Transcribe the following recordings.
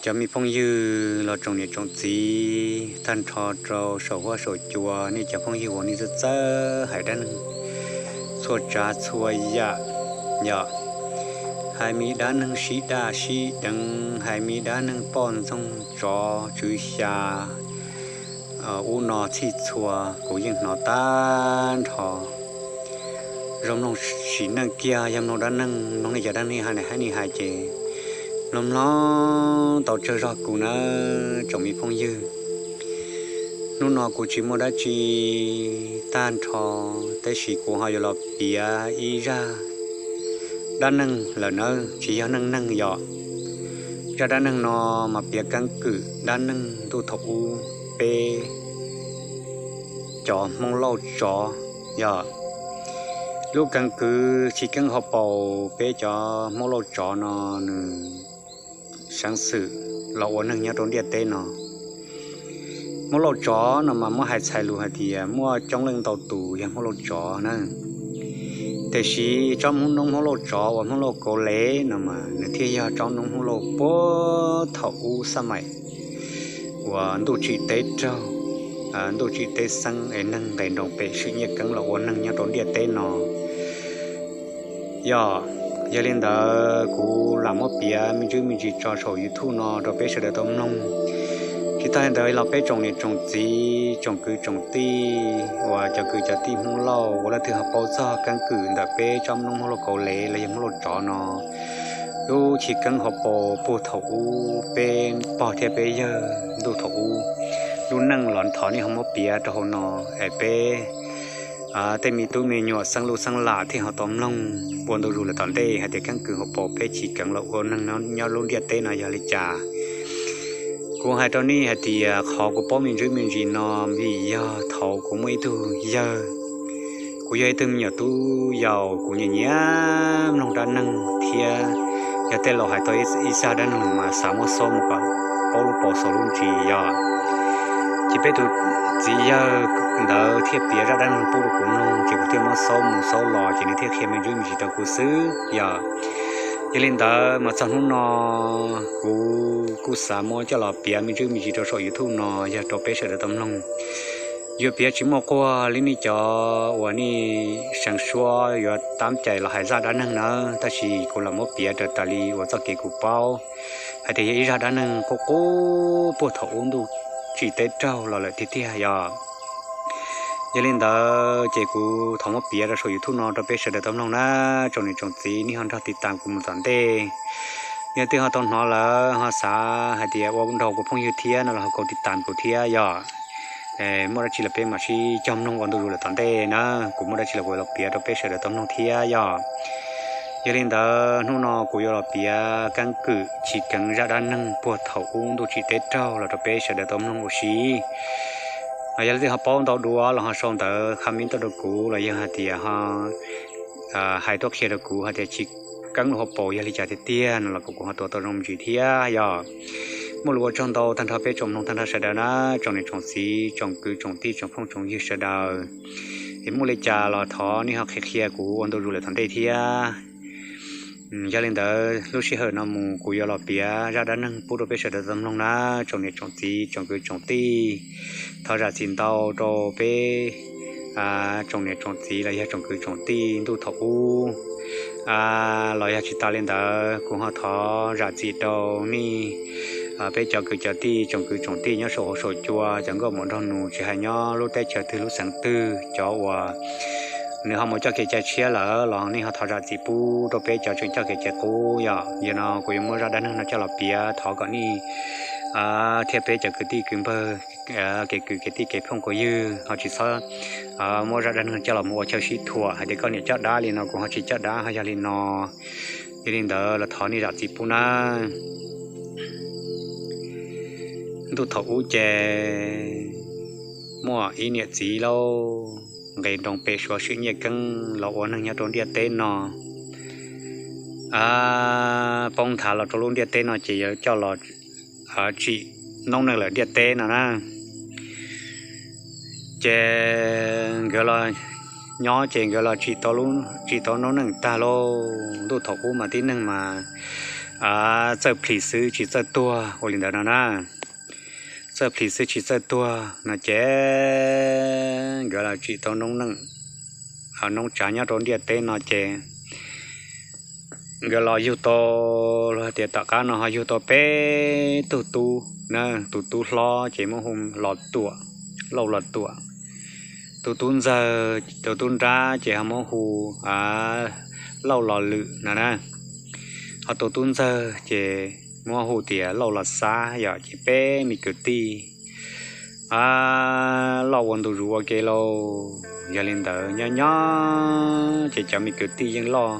Cov me phooj ywg los tsoom niam tsoom txiv, tag nrho rau saum huab saum cua, nej cov phooj ywg uas nej txawj txawj hais dab neeg txhua tsav txhua yam, yog hais me dab neeg sib daj sib deev, hais me dab neeg poj ntxoog tsov tswv xya, ub no txhij txhua, kuv yeej hnov tag nrho. Zoo mloog sim neej kiag, yog mloog dab neeg, mloog nej cov dab neeg hais, hais ces mloog mloog tau tsawg zog kuv na, tsoom me phooj ywg. Hnub no kuv tsis muaj dab tsi tag nrho, tab sis kuv ho yuav los piav ib zaj dab neeg lawm nawb, tsis yog neej neeg yom. Zaj dab neeg no mas piav keeb kwm dab neeg ntuj thaum ub peb cov Hmoob Lauj Tsov, yog lub keeb kwm chiv keeb hauv paus peb cov Hmoob Lauj Tsov no nws seev xwm los ua neeg nyob rau ntiaj teb no. Hmoob Lauj Tsov no mas muab hais txhais lus hais tias muaj coob leej ntau tus yog Hmoob Lauj Tsov na. Tiam sis tsob noob Hmoob Lauj Tsov uas Hmoob Lauj Kaus Lev no mas nws thiaj yog tsob noob Hmoob Lauj puag thaum ub xab maim uas ntuj tsim teb raug, ntuj tsim teb xeeb es neeg nqes nroos pem swm nyiaj keeb los ua neeg nyob rau ntiaj teb no. Yog, yog li ntawd kuv lam muab piav me ntsis me ntsis tso saum YouTube no rau peb sawv daws tau mloog. Tsis tag li ntawd los peb tsoom niam tsoom txiv, tsoom kwv tsoom tij uas cov kwv cov tij Hmoob Lauj uas leej twg ho paub txog keeb kwm ntawm peb tsob noob Hmoob Lauj Kaus Lev los yog Hmoob Lauj Tsov no lub chiv keeb hauv paus puag thaum ub peb pog thiab peb yawg ntuj thaum ub lub neej los thov nej ho muab piav rau hauv no es peb tej me tub me nyuam xeeb lub xeeb lam thiaj ho tau mloog ua ntu zus lawm tom ntej hais tias keeb kwm hauv paus peb chiv keeb los ua neeg nyob lub ntiaj teb no yog li cas. Kuv hais rau nej hais tias qhov kuv paub me ntsis me ntsis no vim yog thaum kuv muaj ib tug yawg, kuv yog ib tug me nyuam tub yau, kuv nyiam nyiam mloog dab neeg thiab yog tej laus hais tau ib zaj dab neeg mas xav muab xaub mus kom paub lub paus xaus lub ntsis yog. Ces peb tus txiv yawg ntawd thiaj piav zaj dab neeg pub rau kuv mloog ces kuv thiaj muab xaub mus xaub los ces nws thiaj qhia me ntsis me ntsis rau kuv xwb yog. Yog li ntawd mas txog hnub no kuv kuj xav muab coj los piav me ntsis me ntsis rau saum YouTube no yog rau peb sawv daws tau mloog. Yuav piav tsis muaj quag li nej cov uas nej seev suab yuav tab cais los hais zaj dab neeg nawb, tab sis kuv lam muab piav raws tas li uas txoj kev kuv paub hais tias yog ib zaj dab neeg qub qub puag thaum ub ntuj tsim teb raug los lawm tiag tiag yog. Yog li ntawd ces kuv thov muab piav rau saum YouTube no rau peb sawv daws tau mloog na, tsoom niam tsoom txiv nej ho nrog tiv tas kuv mus tom ntej. Yog twb ho tau hnov lawm ho xav hais tias ua nraug kuv phooj ywg thiab no los ho kaum tiv tas kuv thiab yog. Muaj dab tsi los peb mam sib cog mloog ua ntu zus lawm tom ntej na, kuv muaj dab tsi los kuv los piav rau peb sawv daws tau mloog thiab yog. Yog li ntawd hnub no kuv yuav los piav keeb kwm chiv keev zaj dab neeg puag thaum ub ntuj tsim teb raug los rau peb sawv daws tau mloog ua si. Yog leej twg ho paub ntau dua los ho sau ntawv comment tuaj rau kuv los yog hais tias ho hais tuaj qhia rau kuv hais tias chiv keev lub hauv paus yog li cas tiag tiag no los kom kuv ho tuav tau zoo me ntsis thiab yog. Muaj lus ua tsaug ntau tag nrho peb tsoom mloog tag nrho sawv daws na, tsoom niam tsoom txiv tsoom kwv tsoom tij tsoom phooj tsoom ywg sawv daws. Es muaj li cas los thov nej ho qhia qhia kuv ua ntu zus lawm tom ntej thiab. Yog li ntawd lub sij hawm no mus kuv yuav los piav zaj dab neeg pub rau peb sawv daws tau mloog na, tsoom niam tsoom txiv tsoom kwv tsoom tij. Thov zam txim ntau rau peb tsoom niam tsoom txiv los yog tsoom kwv tsoom tij ntuj thaum ub. Los yog tsis tas li ntawd kuv ho thov zam txim rau nej peb cov kwv cov tij tsoom kwv tsoom tij nyob saum huab saum cua, cov nkauj muam nraug nus, tsis hais nyob lub teb chaws twg lub xeev twg, cov uas nws ho mus coj kev cai tshiab lawm los nej ho thov zam txim pub rau peb cov tseem coj kev cai qub yom. Yog no kuv yuav muab zaj dab neeg no coj los piav, thov kom nej thiab peb cov kwv tij kwv npawg, kev kwv kev tij kev phooj kev ywg ho tsis txhob muab zaj dab neeg coj los mus ua chaw sib thuam hais tias koj niam coj dab li no kuv ho tsis coj dab ho yog li no. Yog li ntawd los thov nej zam txim pub nawb. Ntuj thaum ub ces muaj ib niam txiv lauj, nqes nroos pem suav swm nyiaj keeb los ua neeg nyob rau ntiaj teb no. Poob nthav los rau lub ntiaj teb no ces yuav coj los tsim noob neej lawm ntiaj teb no na. Ces nkawd los nyob ces nkawd los tsim tau noob neej tag lauj. Ntuj thaum ub mas tib neeg mas txawj plhis xwb tsis txawj tuag ua li ntawd no na. Txawj plhis xwb tsis txawj tuag no ces nkawd los tsim tau noob neej, noob tsav nyob rau ntiaj teb no ces nkawd los yug tau, los tias tom qab no ho yug tau peb tug tub na. Tus tub hlob ces muab hu Los Tuam, Lauj Los Tuam. Tus tub ntxawg, tus tub nrab ces ho muab hu Lauj Los Lwm no na. Ho tus tub ntxawg ces muab hu tias Lauj Los Xab yom. Ces peb me kwv tij loj ua ntu zus ua ke lauj. Yog li ntawd nyob nyob ces cov me kwv tij yeej loj.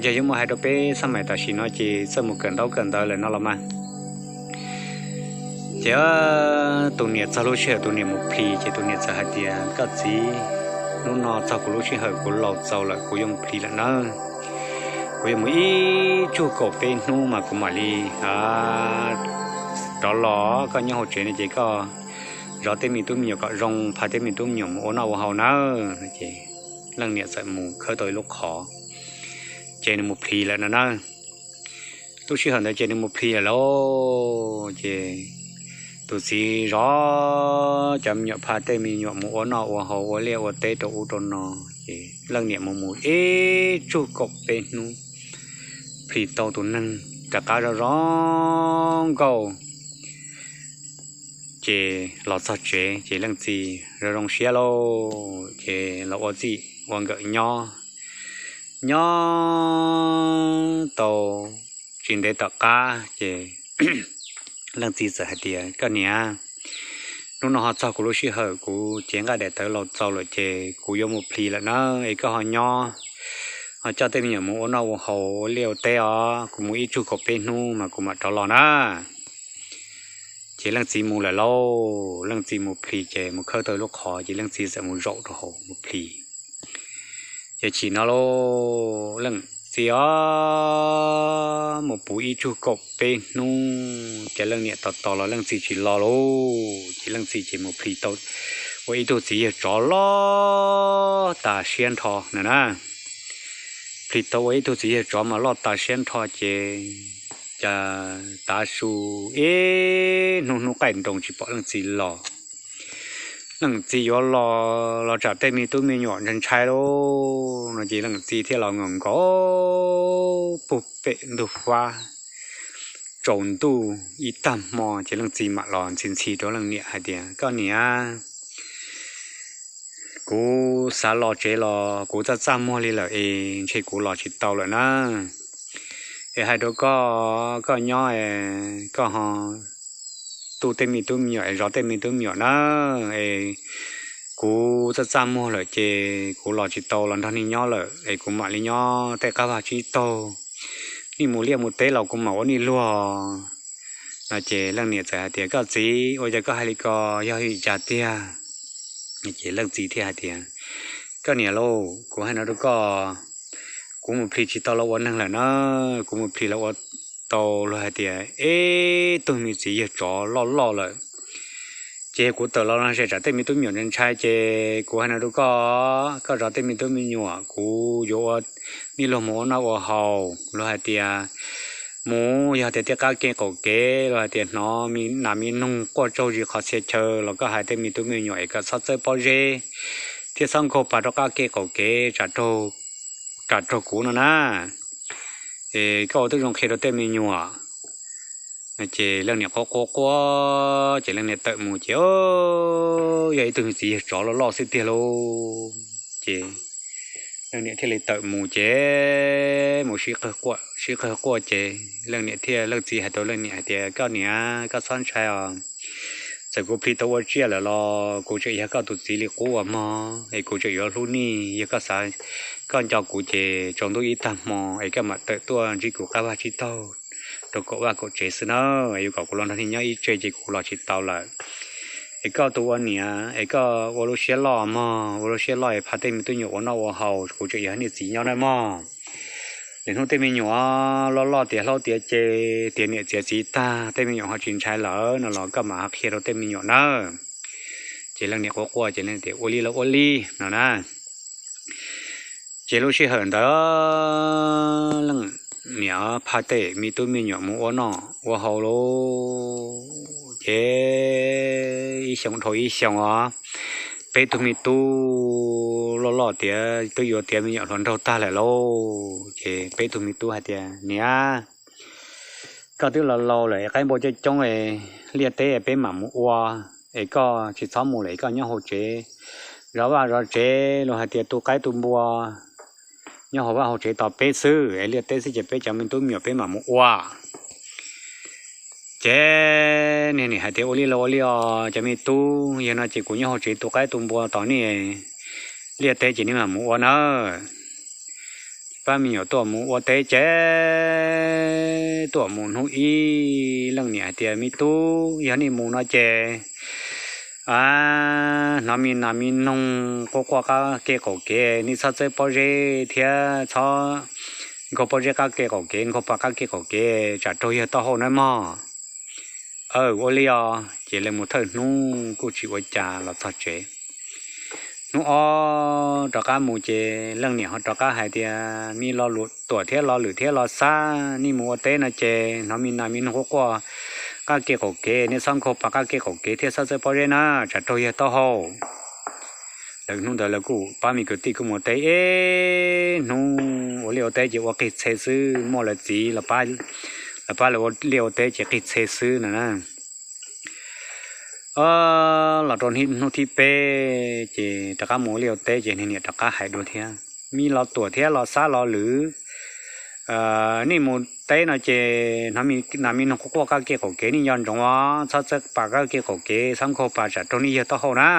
Yog yuav muab hais rau peb xab mais tam sim no ces txawj mus kawm ntaub kawm ntawv lawm no los mas. Ces tus niam txog lub sij hawm tus niam mus plhis ces tus niam txawm hais tias, koj txiv, hnub no txog kuv lub sij hawm kuv laus txaus lawm, kuv yuav mus plhis lawm nawb. Kuv yuav mus ib tsug kaum peb hnub mas kuv mam li rov los. Koj nyob hauv tsev no ces koj zov tej me tub me nyuam kom zoo, pha tej me tub me nyuam mus ua noj ua haus nawb. Ces leej niam txawm mus khawb tau ib lub qhov, ces nws mus plhis lawm no na. Lub sij hawm ntawd ces nws mus plhis lawm lauj. Ces tus txiv zov cov me nyuam, pha tej me nyuam mus ua noj ua haus, ua liaj ua teb rau ub rau no. Ces leej niam mus mus ib tsug kaum peb hnub, plhis tau tus neeg rov qab zoo zoo nkauj. Ces los txog tsev ces leej txiv zoo zoo siab lauj. Ces los ua txij ua nkawm nyob, nyob tau tsis ntev tom qab ces leej txiv txawm hais tias, koj niam, hnub no ho txog kuv lub sij hawm kuv cev nqaij daim tawv laus txaus lawm ces kuv yuav mus plhis lawm na. Es koj ho nyob, ho coj tej me nyuam mus ua noj ua haus, ua liaj ua teb os, kuv mus ib tsug kaum peb hnub mas kuv mam rov los na. Ces leej txiv mus lawm lauj. Leej txiv mus plhis ces mus khawb tau lub qhov ces leej txiv txawm mus zaum rau hauv mus plhis. Ces chim no lauj, leej txiv os, mus puv ib tsug kaum peb hnub ces leej niam tos tos los leej txiv tsis los lauj. Ces leej txiv ces mus plhis tau ua ib tug txiv yawg tsov loj tas siab nrho na na. Plhis tau ua ib tug txiv yawg tsov mas loj tas siab nrho ces cas tav su ib hnub hnub qaij nroos tsis pom leej txiv los. Leej txiv yuav los los tsam tej me tub me nyuam ntshai ntshai lauj no ces leej txiv thiaj los nkaus nkaus puag pem ntug fab. Tsaus ntuj ib tag hmo ces leej txiv mam los ntxhi ntxhi rau leej niam hais tias, koj niam, kuv xav los tsev los kuv txaj txaj muag li lawm es ntshe kuv los tsis tau lawm na. Es hais rau koj, koj nyob es koj ho tu tej me tub me nyuam es zov tej me tub me nyuam na. Es kuv txaj txaj muag lawm ces kuv los tsis tau los nrog nej nyob lawm es kuv mam li nyob tej qab vaj tsib taug. Nej mus liaj mus teb los kuv mam ua nej luag. No ces leej niam txawm hais tias, koj txiv, ua cas koj hais li ko, yog vim cas tiag? Ces leej txiv thiaj hais tias, koj niam lauj, kuv hais no rau koj, kuv mus plhis tsis tau los ua neeg lawm na. Kuv mus plhis los ua tau luag hais tias ib tug me txiv yawg tsov loj loj lawm. Ces kuv tawm los no tsam tej me tub me nyuam ntshai ntshai ces kuv hais no rau koj, koj zov tej me tub me nyuam, kuv yuav ua nej luag mus ua noj ua haus. Luag hais tias mus yog tias tej qab kev qaum kev, luag hais tias hnov nas me noog quaj tsaug zis qhov txhia chaw los koj hais tej me tub me nyuam es kom txhob txawb pob zeb thiab txhob nkaug pas rau qab kev qaum kev, tsam raug kuv no na. Es koj ua tib zoo qhia rau tej me nyuam. Ces leej niam quaj quaj quaj ces leej niam tawm mus ces yog ib tug me txiv yawg tsov loj loj xwb tiag lauj. Ces leej niam thiaj li tawm mus ces mus sib qawg quaj ces leej niam thiaj, leej txiv hais rau leej niam hais tias, koj niam, koj txhob ntshai os. Txawm kuv plhis tau ua tsiaj lawm los kuv tseem yog koj tus txiv li qub uas mog, es kuv tseem yuav hlub nej. Yog koj xav, koj nco kuv ces tsaus ntuj ib tag hmo es koj mam tawm tuaj ntsib kuv qab vaj tsib taug rau kaum vaj kaum tsev xwb na. Yuav kom kuv los nrog nej nyob ib tse ces kuv los tsis tau lawm. Es koj tus ua niam es koj ua lub siab loj mog, ua lub siab loj es pha tej me tub me nyuam ua noj ua haus, kuv tseem yog nej txiv nyob nawb mog. Lwm hnub tej me nyuam loj loj tiav hlob tiav ce, tiav niam txiav txiv tag tej me nyuam ho tsis ntshai lawm no los koj mam ho qhia rau tej me nyuam nawb. Ces leej niam quaj quaj ces leej tias, ua li los ua li no na. Ces lub sij hawm ntawd leej niam phaj tej me tub me nyuam mus ua noj ua haus lauj. Ces ib xyoos dhau ib xyoos os, peb tug me tub loj loj tiav twb yuav tiav me nyuam hluas nraug tag lawm lauj. Ces peb tug me tub hais tias, Niam, koj twb los laus lawm, qaib npua coob coob, liaj teb peb mam mus ua, es koj tsis txhob mus lawm, es koj nyob hauv tsev zov vaj zov tsev los hais tias tu qaib tu npua nyob hauv vaj hauv tsev tos peb xwb, es liaj teb xwb ces peb cov me tub me nyuam peb mam mus ua. Ces niag niam hais tias, Ua li los ua li os cov me tub, yog no ces kuv nyob hauv tsev tu qaib tu npua tos nej, liaj teb ces nej mam mus ua nawb. Pab me nyuam tuaj mus ua teb ces tuaj mus hnub ib leej niam hais tias, Me tub, yog nej mus no ces hnov me nas me noog quaj quaj qab ke qaum kev, nej txhob txawb pob zeb thiab txhob nkaug pob zeb qab ke qaum kev, nkaug pas qab ke qaum kev tsam raug yawg taub hau nawb mog. Aw, ua li os. Ces lawv mus thawj hnub kuj tsis ua cas los txog tsev. Hnub ob rov qab mus ces leej niam ho rov qab hais tias, Me Los Tuam thiab Los Lwm thiab Los Xab, nej mus ua teb no ces hnov me nas me noog quaj quaj qab ke qaum kev, nej txhob nkaug pas qab ke qaum kev thiab txhob txawb pob zeb na, tsam raug yawg taub hau. Lawv hnub ntawd lawv kuj pab me kwv tij kuj mus teb ib hnub, ua liaj ua teb ces ua qig txhe xwb, muaj lawv txiv los pab lawv ua liaj ua teb ces qig txhe xwb no na. Los rau hnub thib peb ces rov qab mus ua liaj ua teb ces niag niam rov qab hais dua thiab, Me Los Tuam thiab Los Xab Los Lwm, nej mus teb no ces hnov me nas me noog quaj quaj qab ke qaum kev, nej nco ntsoov os, txhob txawb pas qab ke qaum kev, txhob nkaug pas tsam raug nej yawg taub hau na.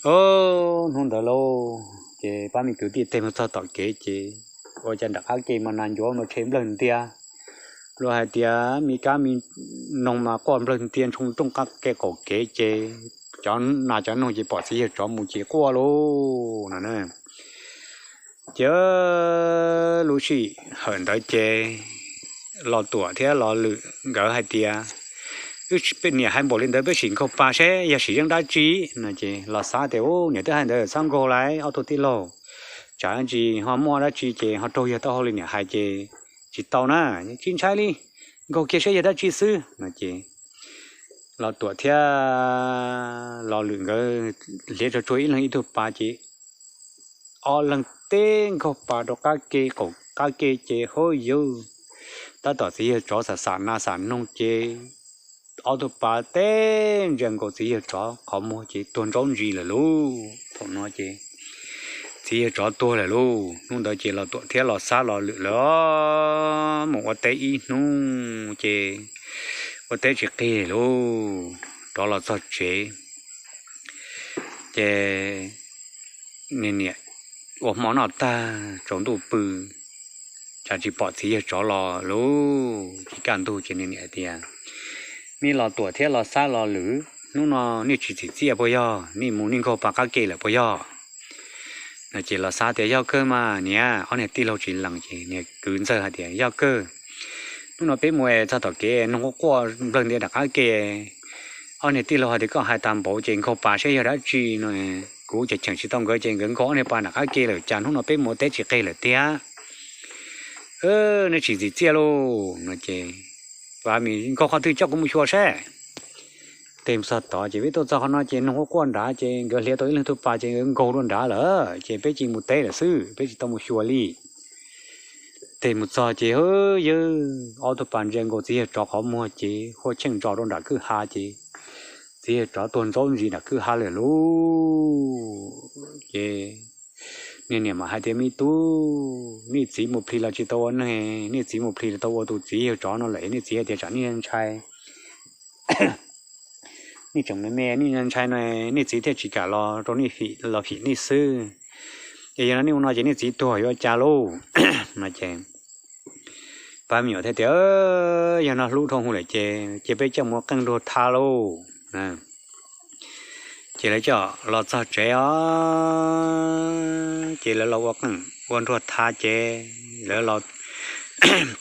Hnub ntawd lauj ces pab me kwv tij teg mus txog tom kev ces ua cas nram qab ke mas nas ncuav mas tshe nplawg ntias, luag hais tias me kab me noog mas quaj nplawg ntias ntshoo rooj qab ke qaum kev ces cov nas cov noog ces pom txiv yawg tsov mus ces quaj lauj no na. Ces lub sij hawm ntawd ces Los Tuam thiab Los Lwm nkawd hais tias, Wb niam hais npaum li ntawd peb sim nkaug pas seb yog sim zeej dab tsi no ces Los Xab tias, Ub, niam twb hais ntawd txhob nkaug lauj ob tug tij laug, tsam ntsis ho muaj dab tsi ces ho raug yawg taub hau li niam hais ces tsis tau na, tsis ntshai li, nkaug kiag seb yog dab tsi xwb no ces Los Tuam thiab Los Lwm nkawd hliav tsuag tsuag ib leeg ib tug pas ces ob leeg teb nkaug pas rau qab ke qaum qab ke ces hub yug, tab tom txiv yawg tsov xam xam nas xam noog ces ob tug pas teb ntsia nkaus txiv yawg tsov qhov muag ces tuag ntsaub ntsis lawm lauj. Thaum no ces txiv yawg tsov tuag lawm lauj. Hnub ntawd ces Los Tuam thiab Los Xab Los Lwm lawv mus ua teb ib hnub ces ua teb tsis qig lauj, rov los txog tsev ces niag niam ua hmo noj tag tsaus ntuj pw, cas tsis pom txiv yawg tsov los lauj. Ces kaj ntug ces niag niam tias, Me Los Tuam thiab Los Xab Los Lwm, hnub no nej tsis txim txiaj puas yog? Nej mus nej nkaug pas qab ke lawm puas yog? No ces Los Xab tias, Yog kawg mas niam. Ob niag tij laug tsis lees ces niag kwv ntxawg hais tias, Yog kawg, hnub no peb mus es txog tom kev noog quaj quaj nplawg ntias nram qab ke. Ob niag tij laug hais tias, Koj hais tas npaum ces nkaug pas seb yog dab tsi no, kuv cheem cheem tsis tau nkawd ces nkawd nkaug ob niag pas nram qab ke lawm, cas hnub no peb mus ua teb tsis qig lawm tiag. Nej tsis txim txiaj lauj. No ces, Nkaug qhov twg coj kuv mus xyuas seb. Teg mus txog tod ces peb tuaj txog qhov no ces noog quaj quaj nrad ces nkawd hliav tau ib leeg tug pas ces nkawd nkaug dua nrad lawm ces peb cia mus teb lawm xwb, peb tsis tau mus xyuas li. Teg mus txog ces hwb yawg, ob tug pas ntsia nkaus txiv yawg tsov qhov muag ces hua tsheej ntsos rau nram kwj ha ces txiv yawg tsov tuag ntsaub ntsis nram kwj ha lawm lauj. Ces niag niam mam hais tias, Me tub, nej txiv mus plhis los tsis tau ua neeg, nej txiv mus plhis los tau ua tus txiv yawg tsov no lawm, nej txiv hais tias tsam nej ntshai, nej tseem me me nej ntshai no, nej txiv thiaj tsis kam los rau nej, los phim nej xwb. Es yog no nej ua no ces nej txiv tuag yuav ua cas lauj? No ces pab me nyuam thiaj tias, Yog no hlub dhau hwv lawm ces cia peb coj mus ua qeej nruag tha lauj. Ces lawv coj los txog tsev os, ces lawv los ua qeej ua nruag tha ces lawv los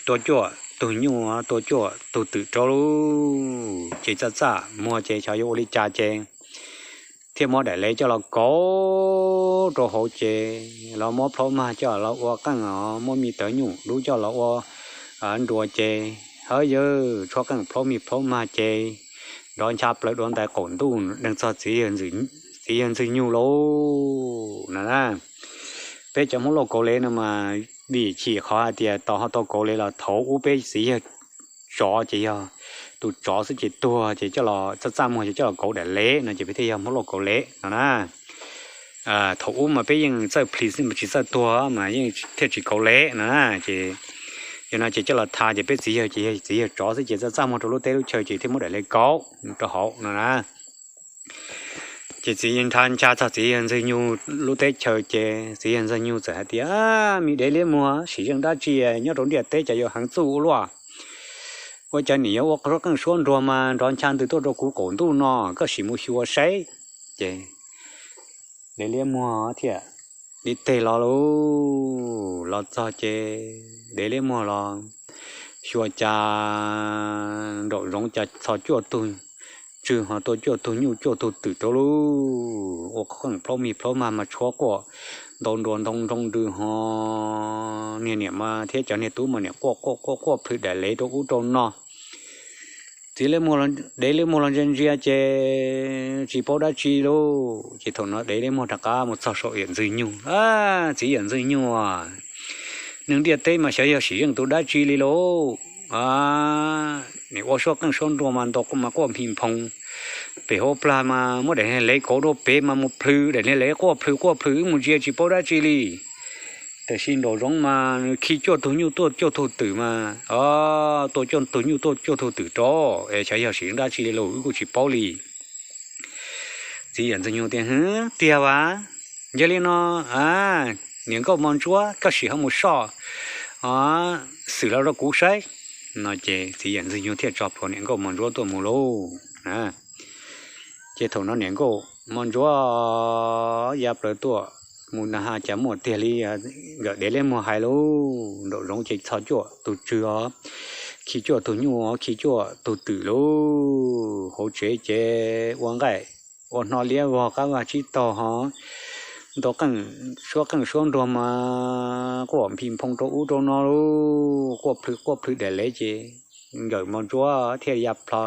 tua cuaj tug nyuj, tua cuaj tug twm rau lauj. Ces txaj txaj muag ces xyov yuav ua li cas ces thiaj muab daim lev coj los kauv rau hauv ces los muab plhaub mag coj los ua qeej os, muab me tawv nyuj dub coj los ua nruas ces, hawb yawg, tshuab qeej plhaub mi plhaub mag ces nrov ncha plaws dua ntais qaum ntuj dees txog txiv yawg Ntxwg Nyug lauj no na. Peb cov Hmoob lauj kaus lev no mas vim chim qhov hais tias tau ho tau kaus lev los thaum ub peb txiv yawg tsov ces yog tus tsov xwb ces tuag ces coj los txaj txaj muag ces coj los kauv daim lev no ces peb thiaj yog Hmoob lauj kaus lev no na. Thaum ub mas peb yeej txawj plhis xwb mas tsis txawj tuag mas yeej thiaj tsis kauv lev no na. Ces yog no ces coj los tha ces peb txiv yawg ces yog txiv yawg tsov xwb ces txaj txaj muag rau lub teb lub chaw ces thiaj muab daim lev kauv rau hauv no na. Ces txiv nrha ncha txog txiv yawg Ntxwg Nyug lub teb chaws ces txiv yawg Ntxwg Nyug txawm hais tias, Me dev liab muag, sim zeej dab tsi nyob rau ntiaj teb cas yuav heev txuj ua luaj? Ua cas nim yuav ua suab qeej suab nruas mas nrov ncha ntws tuaj rau kuv qaum ntuj no, koj sim mus xyuas saib. Ces dev liab muag thiaj li teg los lauj, los txog ces dev liab muag los xyuas cas nraum zoov cas txhos cuaj tug tswg ho tua cuaj tug nyuj cuaj tug twm rau lauj, ua qeej plhaub mi plhaub mag mas tshuab quaj ntau nruas ntau nroo nrws ho niag niam mas thiab cov niag tub mas niam quaj quaj quaj quaj plhws daim lev rau ub rau no. Txiv, dev liab muag los ntsia ntsia ces tsis paub dab tsi lauj. Ces thaum no dev liab muag rov qab mus txog saum yawm Ntxwg Nyug, Txiv yawm Ntxwg Nyug, neeg ntiaj teb mas xyov yog sim zeej tus dab tsi li lauj. Nim ua suab qeej suab nruas mas ntaus mas quaj nphis nphoo, pem hauv plag mas muab daim niag lev kauv rau pem mas mus plhws daim niag lev quaj plhws quaj plhws wb mus ntsia tsis paub dab tsi li. Tiam sis nraum zoov mas nws khi cuaj tug nyuj tuaj cuaj tug twm mas, tua cuaj tug nyuj tuaj cuaj tug twm rau, es xyov yog sim zeej dab tsi li lauj wb kuj tsis paub li. Txiv yawm Ntxwg Nyug tias, Tiag vas, yog li no, niam nkauj mos ntsuab, koj sim ho mus soj xwm los rau kuv saib. No ces txiv yawm Ntxwg Nyug thiaj tso plhuav niam nkauj mos ntsuab tuaj mus lauj. Ces thaum no niam nkauj mos ntsuab ya plaws tuaj mus na ha cas muaj tiag li nkawm dev liab muag hais lauj. Nraum zoov ces txhos cuaj tug tswg os, khi cuaj tug nyuj os, khi cuaj tug twm lauj. Hauv tsev ces ua nqaij ua hno liab vog qab vaj tsib taug ho ntau qeej, suab qeej suab nruas mas quaj nphis nphoo rau ub rau no lauj, quaj plhws quaj plhws daim lev ces nkawm mos ntsuab thiaj ya plho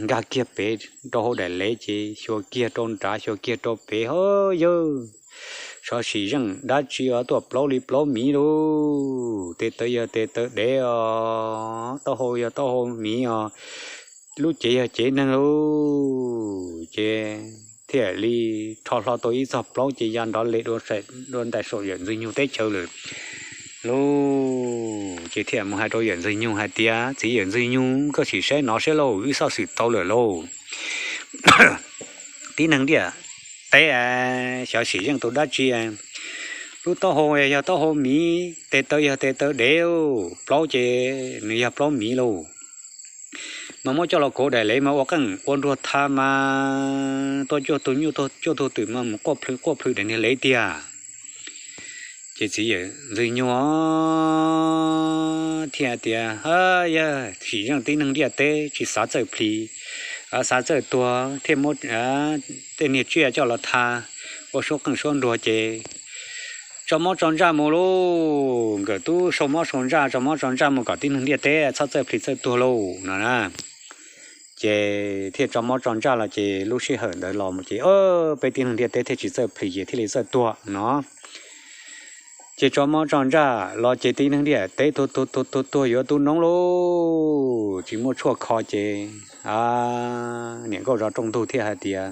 nkag kiag pem rau hauv daim lev ces xyuas kiag rau nrad xyuas kiag rau pem, Hawb yawg, xyov sim zeej dab tsi os, tuaj plaub li plaub miv lauj, tes taw yog tes taw dev os, taub hau yog taub hau miv os, lub cev yog cev neeg lauj. Ces thiaj li rho hlo tau ib txog plaub ces ya nrov le dua ntais saum yawm Ntxwg Nyug teb chaws lawm lauj. Ces thiaj mus hais rau yawm Ntxwg Nyug hais tias, Txiv yawm Ntxwg Nyug, koj sim saib no saib lauj, wb xauj xwm tau lawm lauj. Tib neeg ntiaj teb xyov sim zeej tus dab tsi, lub taub hau yog taub hau miv, tes taw yog tes taw dev, plaub ces nws yog plaub miv lauj. Mas muab coj los kauv daim lev mas ua qeej ua nruas tha mas tua cuaj tug nyuj cuaj tug twm mas mus quaj plhws quaj plhws daim niag lev tiag. Ces txiv yawm Ntxwg Nyug thiaj tias, Yog sim zeej tib neeg ntiaj teb tsis xav txawj plhis, xav txawj tuag thiaj muab tej niag tsiaj coj los tha ua suab qeej suab nruas ces tso mob tso ntsaj mus lauj, nkawm tub sau mob sau ntsaj, tso mob tso ntsaj mus kom tib neeg ntiaj teb txhob txawj plhis txawj tuag lauj no na. Ces thiaj tso mob tso ntsaj los ces lub sij hawm ntawd los mus ces peb tib neeg ntiaj teb thiaj tsis txawj plhis ces thiaj li txawj tuag no. Ces tso mob tso ntsaj los ces tib neeg ntiaj teb tuag tuag tuag tuag tuag yuav tu noob lauj, tsis muaj tshuaj kho ces niam nkauj zov rooj ntug thiaj hais tias,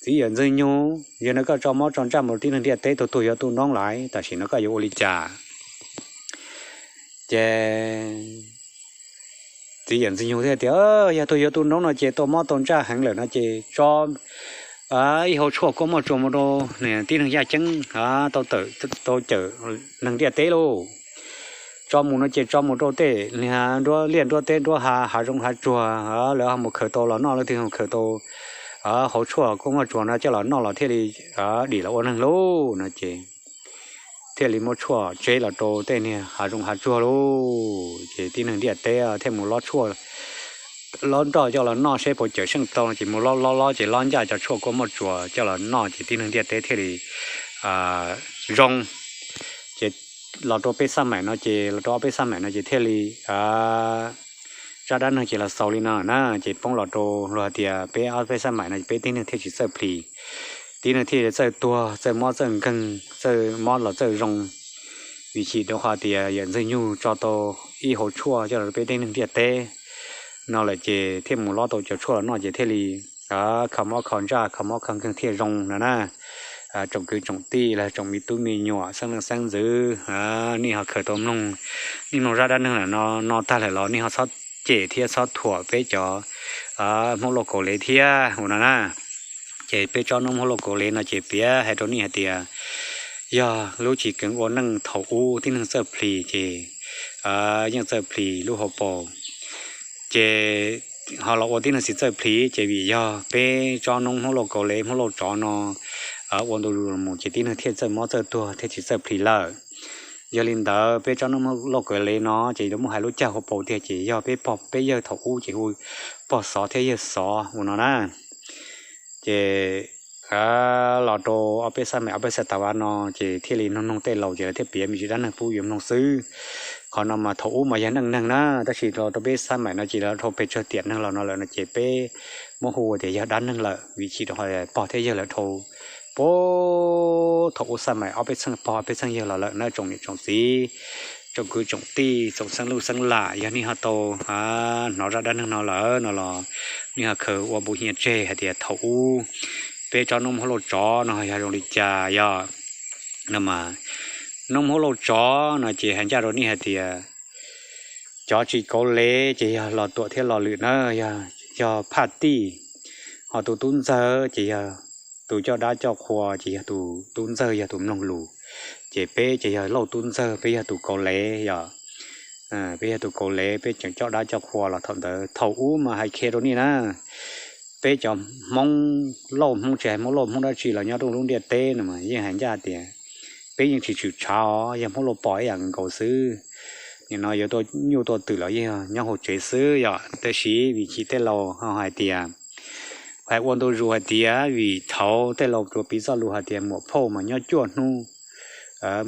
Txiv yawm Ntxwg Nyug, yog no koj tso mob tso ntsaj mus tib neeg ntiaj teb tuag tuag yuav tu noob lawm, tam sim no koj yuav ua li cas? Ces txiv yawm Ntxwg Nyug thiaj tias, Yog tuag yuav tu noob no ces tau mob tau ntsaj heev lawm no ces tso ib hau tshuaj kua muaj tsuas mus rau tib neeg yaj ceeb tau cawm neeg ntiaj teb lauj. Tso mus no ces tso mus rau tej liaj nruab teb nruab hav, hav zoov hav tsuag, lawv ho mus khaws tau los noj, leej twg mus khaws tau hauv tshuaj kua muaj tsuas no coj los noj los thiaj li dim los ua neeg lauj no ces thiaj li muab tshuaj tseb los rau tej niag hav zoov hav tsuag lauj. Ces tib neeg ntiaj teb thiaj mus lob tshuaj lob nroj coj los noj seb puas cawm seej tau no ces mus lob lob lob ces lob ncaj cov tshuaj kua muaj tsuas coj los noj ces tib neeg ntiaj teb thiaj li zoo. Ces los rau peb xab maim no ces los rau ob peb xab maim no ces thiaj li zaj dab neeg ces los xaus li no na. Ces poob los rau luag hais tias peb ob peb xab maim no peb tib neeg thiaj tsis txawj plhis, tib neeg thiaj txawj tuag txawj mob txawj nkeeg, txawj mob los txawj zoo. Vim chim rau qhov tias yawm Ntxwg Nyug tso tau ib hauv tshuaj coj los rau peb tib neeg ntiaj teb no lawm ces thiaj mus lob tau cov tshuaj los noj ces thiaj li kho mob kho ntsaj kho mob kho nkeeg thiaj zoo no na. Tsoom kwv tsoom tij los tsoom me tub me nyuam xeeb leej xeeb ntxwv, nej ho khaws tau mloog, nej mloog zaj dab neeg lawm no no tag lawm los nej ho txhob cem thiab txhob thuam peb cov Hmoob Lauj Kaus Lev thiab ua no na. Ces peb tsob noob Hmoob Lauj Kaus Lev no ces piav hais rau nej hais tias yog lub tsis keev ua neej thaum ub tib neeg txawj plhis ces yeej txawj plhis lub hauv paus. Ces ho los ua tib neeg tsis txawj plhis ces vim yog peb tsob noob Hmoob Lauj Kaus Lev Hmoob Lauj Tsov no ua ntu zus mus ces tib neeg thiaj txawj mob txawj tuag thiaj tsis txawj plhis lawm. Yog li ntawd peb tsob noob Hmoob Lauj Kaus Lev no ces yuav muab hais lub cag hauv paus tiag ces yog peb pog peb yawg thaum ub ces hu pog xov thiab yawg xov ua no na. Ces los rau ob peb xab maim ob peb xab tas vas no ces thiaj li noog noog tej laus ces lawv thiaj piav me ntsis dab neeg pub yuav mloog xwb. Qhov no mas thaum ub mas yog neej neeg na, tab sis los rau peb xab maim no ces los dhau pes tsawg tiam neeg los no lawm no ces peb muab hu ua tias yog dab neeg lawm vim chim rau qhov pog thiab yawg lawv dhau puag thaum ub xab maim ob peb txheej pog ob peb txheej yawg los lawm na tsoom niam tsoom txiv, tsoom kwv tsoom tij tsoom xeeb luj xeeb lam yog nej ho tau hnov zaj dab neeg no lawm no los nej ho khaws ua npu hias tseg hais tias thaum ub peb tsob noob Hmoob Lauj Tsov no yog zoo li cas yog no mas noob Hmoob Lauj Tsov no ces hais ncaj rau nej hais tias cov tsis kauv lev ces yog Los Tuam thiab Los Lwm na, yog phaj tij, ho tus tub ntxawg ces yog tus coj dab coj qhua ces yog tus tub ntxawg yog tus mloog lus, ces peb ces yog lauj tub ntxawg peb yog tus kauv lev yom. Peb yog tus kauv lev peb tseem coj dab coj qhua los thaum ntawd thaum ub mas hais qhia rau nej na, peb cov Hmoob lauj Hmoob tsis hais Hmoob lauj Hmoob dab tsi los nyob rau lub ntiaj teb no mas yeej hais ncaj tias peb yeej tsis tshwm tshav os, yog Hmoob Lauj Pos ib yam nkaus xwb. Nim no yuav tuaj nyuj tuaj twm los yeej nyob hauv tsev xwb yom, tab sis vim chim tej laus ho hais tias, hais ua ntu zus hais tias vim thaud tej laus tsuas piv txoj lus hais tias muam phauj mas nyob cuaj hnub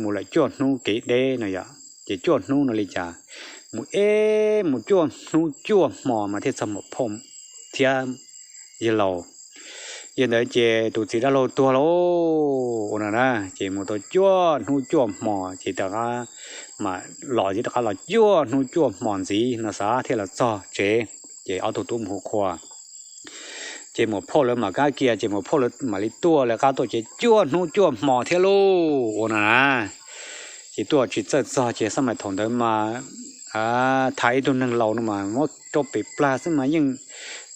mus lawm cuaj hnub kev deb no yom, ces cuaj hnub no li cas mus eb mus cuaj hnub cuaj hmo mas thiaj txog muam phauj thiab yawg laus. Yog ntawd ces tus txiv dab laug tuag lauj ua no na, ces mus tau cuaj hnub cuaj hmo ces rov qab mam los, rov qab los cuaj hnub cuaj hmo ntxiv no xav thiaj los txog tsev, ces ob tug tub mus hu qhua. Ces muam phauj lawv mam kab kiag ces muam phauj lawv mam li tuaj lawv qab tuaj ces cuaj hnub cuaj hmo thiab lauj ua no na. Ces tuaj tsis txawj txog ces xab maim thaum ntawd mas tham ib tug neeg laus no mas muab rau pem plag xwb mas yeej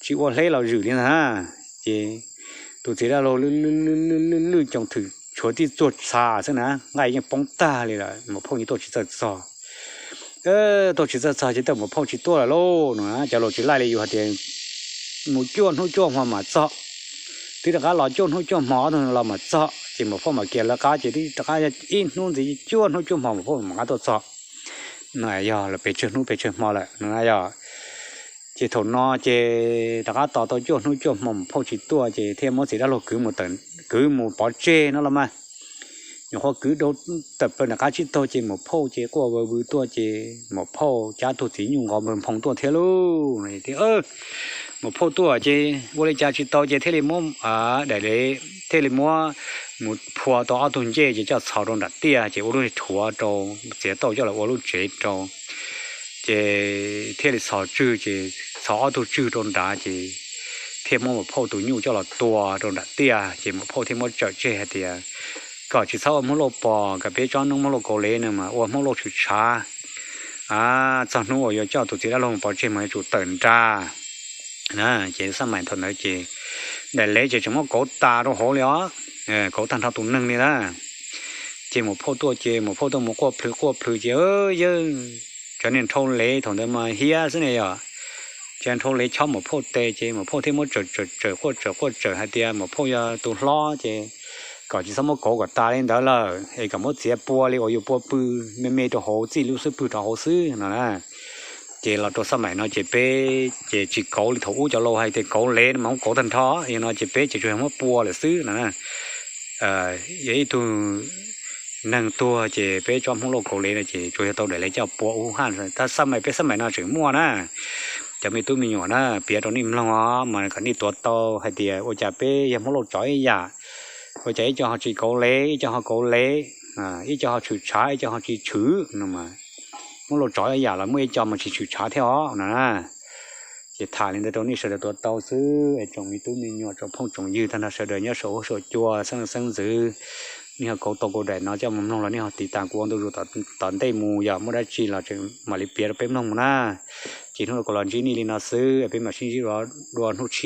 tsis ua hleb los zwm li ntag na. Ces tus txiv dab laug lwj lwj coos thwm tshuav tib txuag txha xwb na, nqaij yeej poob tag li lawm, muam phauj yeej tuaj tsis txawj txog. Tuaj tsis txawj txog ces tej muam phauj tsis tuaj lawm lauj no, cov laus tsis laij li yus hais tias mus cuaj hnub cuaj hmo mam txog, twb rov qab los cuaj hnub cuaj hmo ob tug los mam txog, ces muam phauj mam kiag lawv qab ces twb rov qab ib hnub ntxiv cuaj hnub cuaj hmo muam phauj mam qab tuaj txog. No yog los pes tsawg hnub pes tsawg hmo lawm no yog. Ces thaum no ces rov qab tos tau cuaj hnub cuaj hmo muam phauj tsis tuaj ces thiaj muab txiv dab laug kwv mus, kwv mus pov tseg no los mas. Nyuam qhuav kwv rau tawm plaws nram qab tsib taug ces muam phauj ces quaj vwv vwv tuaj ces muam phauj cab tug txiv nyuj nqos npawg nphoo tuaj thiab lauj. Muam phauj tuaj ces ua li cas tsis tau ces thiaj li muab daim lev thiaj li muab mus phua tau ob tug ncej ces coj txhos rau nram tiaj ces ua lub rhuav rau, txiav tauj coj los ua lub tsev rau. Ces thiaj li txhos tswg ces txhos ob tug tswg rau nrad ces thiaj muab muam phauj tus nyuj coj los tua rau nram tiaj ces muam phauj thiaj muab tsawm tseg hais tias kom tsis txhob ua Hmoob Lauj Pos, kom peb tsob noob Hmoob Lauj Kaus Lev no mas ua Hmoob Lauj tshwm tshav. Txog hnub uas yuav coj tus txiv dab laug mus pov tseg mas yuav tsum tawm nra na. Ces xab maim thaum ntawd ces daim lev ces tseem muab kauv tas rau hauv li os, kauv tag nrho tus neeg li na. Ces muam phauj tuaj ces muam phauj tuaj mus quaj plhws quaj plhws ces yawg, cov niag nrhau lev thaum ntawd mas hiab xwb ne yom, cov nrhau lev chob muam phauj tes ces muam phauj thiaj muab tsawm tsawm tsawm quaj tsawm quaj tsawm hais tias muam phauj yog tus hlob ces kom tsis txhob muab kauv kom tas li ntawd lawm es kom muab txiav pua li uas yus pua pw me me rau hauv, txij lub xub pwg rau hauv xwb no na. Ces los rau xab maim no ces peb ces tsis kauv li thaum ub cov laus hais tias kauv lev mas muab kauv tag nrho, yog no ces peb ces tsuas yog muab pua lawm xwb no. Yog ib tug neeg tuag ces peb tsob Hmoob Lauj kauv lev no ces tsuas yog tau daim lev coj pua ub haj. Tab xab maim peb xab maim no tseem muaj na. Cov me tub me nyuam na, piav rau nej mloog os mas kom nej tuav tau hais tias ua cas peb yog Hmoob Lauj tsov ib yam, ua cas ib co ho tsis kauv lev, ib co ho kauv lev, ib co ho tshwm tshav, ib co ho tsis tshwm no. Hmoob Lauj tsov ib yam los muaj ib co mas tsis tshwm tshav thiab os no. Ces tham li ntawd rau nej sawv daws tuav tau xwb es tsoom me tub me nyuam, tsoom phooj tsoom ywg tag nrho sawv daws nyob saum huab saum cua, xeeb leej xeeb ntxwv, nej ho kauv tau kuv daim no coj mus mloog los nej ho tiv tas kuv ua ntu zus tom ntej mus, yog muaj dab tsi los tseem mam li piav rau peb mloog mus na. Ces hnub no kuv los ntsib nej li no xwb, peb mam sib ntsib dua hnub tshiab.